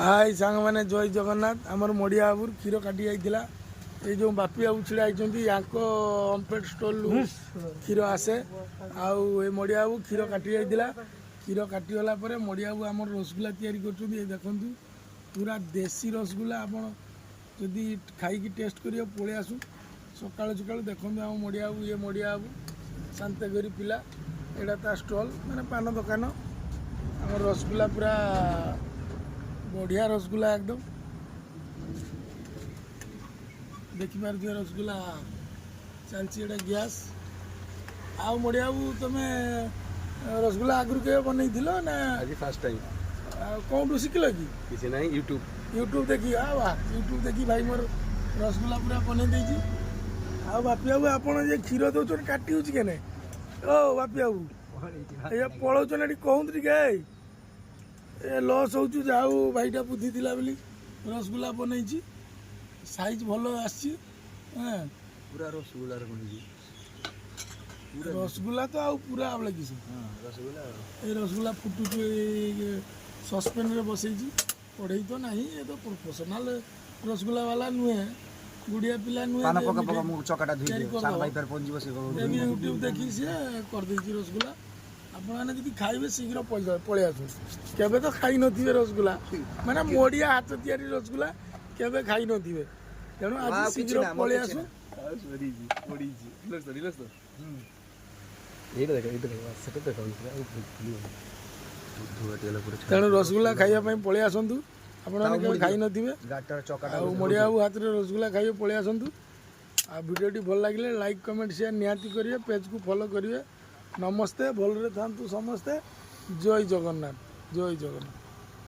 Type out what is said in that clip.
High ସାଙ୍ଗମାନେ, ଜୟ ଜଗନ୍ନାଥ। ଆମର ମଡ଼ିଆ ବାବୁର କ୍ଷୀର କାଟି ଯାଇଥିଲା। ଏଇ ଯେଉଁ ବାପି ବାବୁ ଛିଡ଼ା ହେଇଛନ୍ତି, ୟାଙ୍କ ଓମଫେଡ୍ ଷ୍ଟୋରରୁ କ୍ଷୀର ଆସେ। ଆଉ ଏ ମଡ଼ିଆ ବାବୁ କ୍ଷୀର କାଟି ଯାଇଥିଲା। କ୍ଷୀର କାଟିଗଲା ପରେ ମଡ଼ିଆ ବାବୁ ଆମର ରସଗୋଲା ତିଆରି କରୁଛନ୍ତି। ଏ ଦେଖନ୍ତୁ, ପୁରା ଦେଶୀ ରସଗୋଲା। ଆପଣ ଯଦି ଖାଇକି ଟେଷ୍ଟ କରିବେ, ପଳେଇ ଆସୁ ସକାଳୁ ସକାଳୁ। ଦେଖନ୍ତୁ ଆମ ମଡ଼ିଆ ବାବୁ, ଇଏ ମଡ଼ିଆ ବାବୁ, ଶାନ୍ତଗିରି ପିଲା। ଏଇଟା ତା ଷ୍ଟଲ୍, ମାନେ ପାନ ଦୋକାନ। ଆମର ରସଗୋଲା, ପୁରା ବଢ଼ିଆ ରସଗୋଲା ଏକଦମ। ଦେଖିପାରୁଥିବେ, ରସଗୋଲା ଚାଲିଛି। ଏଇଟା ଗ୍ୟାସ୍। ଆଉ ମଡ଼ିଆ ବାବୁ, ତମେ ରସଗୋଲା ଆଗରୁ କେବେ ବନେଇଥିଲ ନା? ଆଜି ଫାର୍ଷ୍ଟ ଟାଇମ୍। ଆଉ କେଉଁଠୁ ଶିଖିଲ କି? କିଛି ନାହିଁ, ୟୁଟ୍ୟୁବ। ୟୁଟ୍ୟୁବ ଦେଖି। ଆଉ ବା, ୟୁଟ୍ୟୁବ ଦେଖି ଭାଇ ମୋର ରସଗୋଲା ପୁରା ବନେଇ ଦେଇଛି। ଆଉ ବାପି ବାବୁ, ଆପଣ ଯେ କ୍ଷୀର ଦେଉଛନ୍ତି, କାଟି ହେଉଛି କେନେ? ଓ ବାପି ବାବୁ, ଏଇଆ ପଳଉଛନ୍ତି ଏଠି, କହୁନ୍ତୁ ଟିକେ। ଏ ଲସ୍ ହେଉଛି। ଯାହା ହଉ, ଭାଇଟା ବୁଦ୍ଧି ଥିଲା ବୋଲି ରସଗୋଲା ବନେଇଛି। ସାଇଜ୍ ଭଲ ଆସିଛି। ହଁ। ପୁରା ରସଗୋଲାର ବନିଛି। ରସଗୋଲା ତ ଆଉ ପୁରା ଆବଳେ କିସ। ହଁ, ରସଗୋଲା। ଏଇ ରସଗୋଲା ଫୁଟୁଛି, ଏଇ ସସ୍ପେନ୍ରେ ବସେଇଛି। କଢ଼େଇ ତ ନାହିଁ। ଏ ତ ପ୍ରଫେସନାଲ ରସଗୋଲା ବାଲା ନୁହେଁ, ଗୁଡ଼ିଆ ପିଲା ନୁହେଁ ପାନ ଯେ ପକା ପକା। ମିଠେଇ ମୁଁ ଚକାଟା ଧୋଇ ତିଆରି ଦିଏ। ସାନ କରିଦବ। ଭାଇ ଫେର ପହଞ୍ଚିବ ସେ। ଏମିତି ୟୁଟ୍ୟୁବ ଦେଖି ସିଏ କରିଦେଇଛି ରସଗୋଲା। ଆପଣମାନେ ଯଦି ଖାଇବେ, ଶୀଘ୍ର ପଳେଇ ଆସନ୍ତୁ। କେବେ ତ ଖାଇନଥିବେ ରସଗୋଲା, ମାନେ ମଡ଼ିଆ ହାତ ତିଆରି ରସଗୋଲା କେବେ ଖାଇନଥିବେ। ତେଣୁ ଆଜି ଆଉ କିଛି ଶୀଘ୍ର ନା, ମୋର ପଳେଇ କିଛି ଆସୁ। ସରିଛି, ପଡ଼ିଛି। ରିଲାକ୍ସ ତ। ଏଇଟା ଦେଖ, ଏଇଟା ଦେଖ, ସେଟା ଦେଖ। ଆଉ ଭୁଲିବନି। କାଟିଗଲା ପରେ। ତେଣୁ ରସଗୋଲା ଖାଇବା ପାଇଁ ପଳେଇ ଆସନ୍ତୁ। ଆପଣମାନେ କେବେ ଖାଇନଥିବେ। ଗାଡ଼ିଟାର ଚକାଟା। ଆଉ ମଡ଼ିଆ ବାବୁ ହାତରେ ରସଗୋଲା ଖାଇବେ, ପଳେଇ ଆସନ୍ତୁ। ଆଉ ଭିଡ଼ିଓଟି ଭଲ ଲାଗିଲେ ଲାଇକ୍, କମେଣ୍ଟ, ସେୟାର ନିହାତି କରିବେ। ପେଜ୍କୁ ଫଲୋ କରିବେ। ନମସ୍ତେ, ଭଲରେ ଥାନ୍ତୁ ସମସ୍ତେ। ଜୟ ଜଗନ୍ନାଥ, ଜୟ ଜଗନ୍ନାଥ।